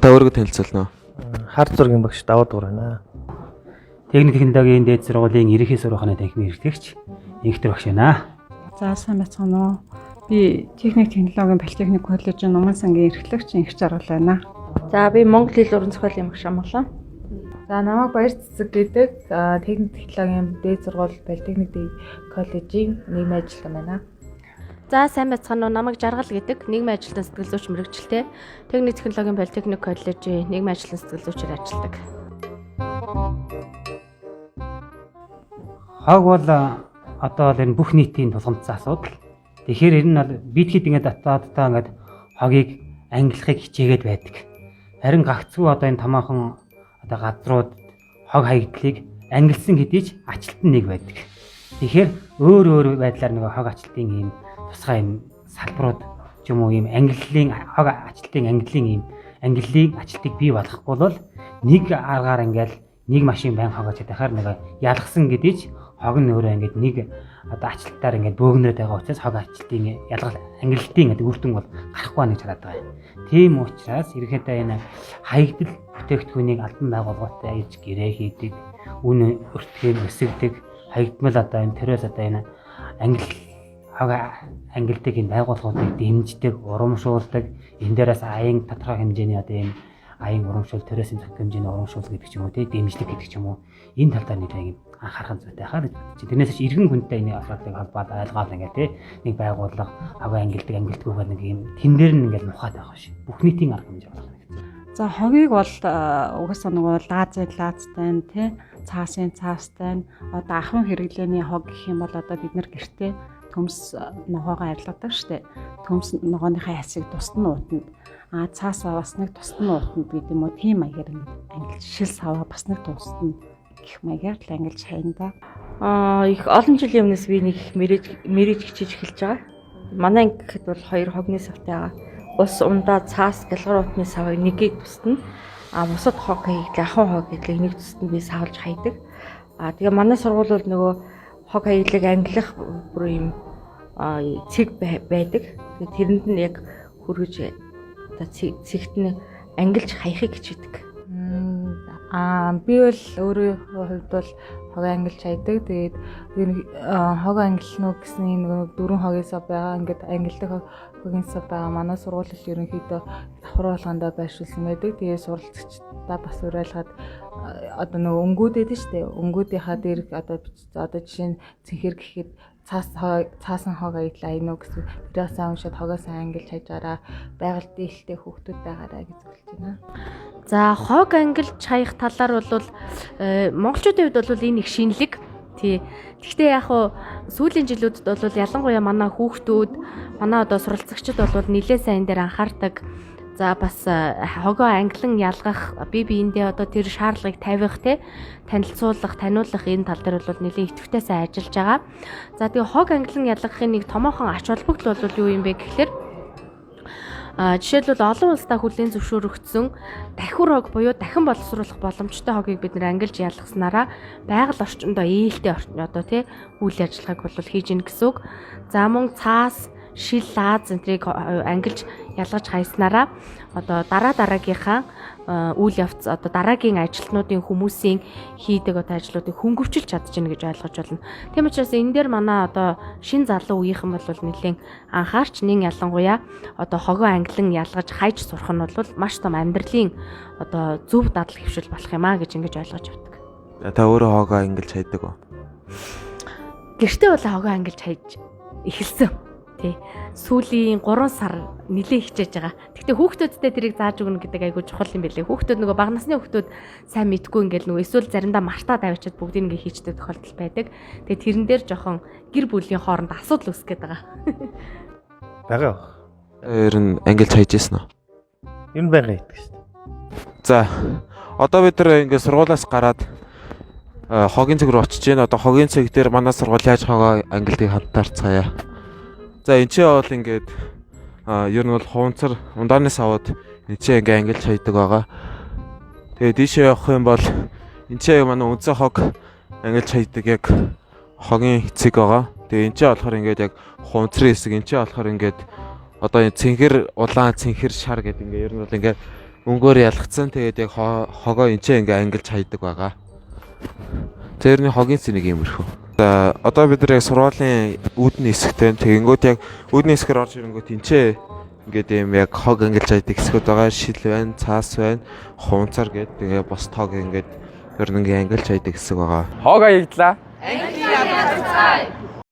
За, та өөрийгөө танилцуулна уу? Хар зургийн багш Даваад дур байна. Техник технологийн дээд сургуулийн ерөнхий сургуулийн танхимын эрхлэгч Инхтэр багш байна. За, сайн байцгаана уу? Би техник технологийн политехник коллежийн номын сангийн эрхлэгч Инх Жаргал байна. За, би Монгол хэл уран зохиолын багш Амгалан. За, намайг Баяр Цэцэг гэдэг, техник технологийн дээд сургууль политехник коллежийн нийгмийн ажилтан байна. За, сайн байцгаана уу? Намайг Жаргал гэдэг, нийгмийн ажилтан сэтгэл зүйч мэргэжилтэй. Техник технологийн политехник коллежийн нийгмийн ажилтан сэтгэл зүйчээр ажилладаг. Хог бол одоо бол энэ бүх нийтийн тулгамдсан асуудал. Тэгэхээр энэ нь бол бид хэд ингээд дотооддоо ингээд хогийг ангилахыг хичээгээд байдаг. Харин гагцгүй одоо энэ томоохон одоо газрууд хог хаягдлыг ангилсан хэдий ч ачлалт нь нэг байдаг. Тэгэхээр өөр өөр байдлаар нэг хог ачлалтын ийм тусгай юм салбарууд ч юм уу, ийм ангиллын хог ачлалтын ангиллын ийм ангиллын ачлалтыг бий болгохгүй бол нэг аргаар ингээл нэг машин байн хог ачаад байхаар нэг ялгсан гэдэг ч хог нь өөрөө ингээд нэг одоо ачлалтаар ингээд бөөгнөрөөд байгаа учраас хог ачлалтын ялгал ангиллтын гэдэг үр дүн бол гарахгүй байна гэж хараад байгаа юм. Тийм учраас ерөнхийдөө энэ хаягдал бүтээгдэхүүнийг албан байгууллагатай иж гэрээ хийдэг, үн өртгийг өсгөдөг, хаягдмал одоо энэ төрөөс одоо энэ ангил хог ангилдаг энэ байгууллагуудыг дэмждэг, урамшуулдаг, энэ дээрээс аян тодорхой хэмжээний одоо энэ аян урамшуул, төрөөс зохих хэмжээний урамшуул гэдэг ч юм уу, тий, дэмжлэг гэдэг ч юм уу, энэ тал дээр нэлээд юм анхаарах зүйтэй хаа гэж бодчих. Тэрнээс ч иргэн хүнтэй энэ асуудлыг холбоод ойлгоол ингээд тий нэг байгууллага хог ангилдаг ангилдгүйгээр нэг юм тэн дээр нь ингээд мухаад байх биш. Бүх нийтийн арга хэмжээ болох нэг. За, хогийг бол угаасаа нөгөө лаазын лаазтай нь тий цаасын цаастай нь, одоо ахуйн хэрэглээний хог гэх юм бол одоо бид нар гэртээ төмс ногоогоо арилгадаг штэ. Төмс ногооныхаа хясыг тусад нь уутна. А цаас бас нэг тусад нь уутна гэдэг юм уу, тийм маягаар ингээд ангилж, шил саваа бас нэг тусад нь гэх маягаар л ангилж хайна да. Аа, их олон жилийн өмнөөс би нэг их мэрэж мэрэж хичээж эхэлж байгаа. Манай анги гэхэд бол хоёр хогны савтай байгаа. Ус ундаа, цаас, гэлгар утны савыг нэгийг тусна. А бусад хог хийгдлээ, ахуйн хог хийгдлээ нэг тусад нь би савлж хайдаг. А тэгээ манай сургууль бол нөгөө хог хаяглыг ангилах бүр юм цэг байдаг. Тэгээ тэрэнд нь яг хүргэж одоо цэгт нь ангилж хаяхыг хичээдэг. Аа, би бол өөрийнхөө хувьд бол хог ангилж хайдаг. Тэгээд ер нь хог ангилна уу гэсэн нэг дөрвөн хогийн сав байгаа. Ингээд ангилдаг хогийн сав байгаа. Манай сургууль ерөнхийдөө давхар болгондоо байршуулсан байдаг. Тэгээд суралцагчдаа бас уриалгаад одоо нөгөө өнгүүд байдаг шүү дээ. Өнгүүдийнхаа дээр одоо жишээ нь цэнхэр гэхэд цаас цаасан хог аяглаа аяна уу гэсэн тэрийг сайн уншаад хогоо сайн ангилж хайж байгаараа, байгальд дийлэлтэй хүүхдүүд байгаараа гэж зөвлөж байна. За, хог ангилж хаях талаар бол монголчуудын хувьд бол энэ их шинэлэг. Тий. Гэхдээ яг хуу сүүлийн жилүүдэд бол ялангуяа манай хүүхдүүд, манай одоо суралцагчид бол нэлээд сайн энэ дээр анхаардаг. За, бас хогоо англин ялгах, бие биендээ одоо тэр шаардлагыг тавих, те, танилцуулах, таниулах энэ тал дээр бол нэлээд идэвхтэй сайн ажиллаж байгаа. За, тэгээ хог англин ялгахын нэг томоохон ач холбогдол бол юу юм бэ гэхлээр жишээлбэл олон улсдаа хүлээн зөвшөөрөгдсөн дахиур хог буюу дахин боловсруулах боломжтой хогийг бид нэр ангилж ялгаснараа байгаль орчиндөө ээлтэй одоо тий үйл ажиллагааг бол хийж ийн гэсэн үг. За, мөн цаас, шил, лааз энтрийг ангилж ялгаж хайснараа одоо дараа дараагийнхаа үйл явц, одоо дараагийн ажилтнуудын хүмүүсийн хийдэг одоо ажлуудыг хөнгөвчилж чадчихна гэж ойлгож байна. Тийм учраас энэ дээр манай одоо шин залуу үеийнхэн бол нэлээд анхаарч, нэн ялангуяа одоо хогоо англин ялгаж хайж сурах нь бол маш том амьдралын одоо зөв дадал хэвшил болох юм а гэж ингэж ойлгож авдаг. Та өөрөө хогоо ангилж хайдаг уу? Гэртээ бол хогоо ангилж хайж эхэлсэн. Тий. Сүүлийн 3 сар нилээ хичээж байгаа. Гэхдээ хүүхдүүдтэй тэрийг зааж өгнө гэдэг айгүй чухал юм билээ. Хүүхдүүд нөгөө бага насны хүүхдүүд сайн мэдгүй ингээл нөгөө эсвэл заримдаа мартаад авчиад бүгдийг ингээ хийчдэг тохиолдол байдаг. Тэгээ тэрэн дээр жоохон гэр бүлийн хооронд асуудал үүсгэх гээд байгаа. Бага. Ер нь ангилж хайж ирсэн үү? Ер нь байнга хийдэг шүү дээ. За, одоо бид нар ингээ сургуулиас гараад хогийн цэг рүү очиж байна. Одоо хогийн цэг дээр манай сургууль яаж хогоо ангилдгийг хантаарцгаая. За, энэ ч бол ингээд ер нь бол хуунцар ундааны савууд энэ ч ингээ ангилж хайдаг байгаа. Тэгээ дийшээ явах юм бол энэ ч манай үндсэн хог ангилж хайдаг яг хогийн цэг байгаа. Тэгээ энэ ч болохоор ингээд яг хуунцрын хэсэг, энэ ч болохоор ингээд одоо энэ цэнхэр улаан, цэнхэр шар гэдэг ингээ ер нь бол ингээ Өнгөөр ялгцсан. Тэгээд яг хогоо энэ ч ингээ ангилж хайдаг байгаа. За ер нь хогийн цэнийг иймэрхүү. За одоо бид нар яг сургуулийн үүдний хэсэгтэй. Тэгэнгүүт яг үүдний хэсгээр орж ирэнгүүт энэ ч ингээд ийм яг хог ангилж хайдаг хэсгүүд байгаа. Шил байна, цаас байна, хунцар гээд тэгээ бос тог ингээд ер нь ингээ ангилж хайдаг хэсэг байгаа. Хог аягдлаа.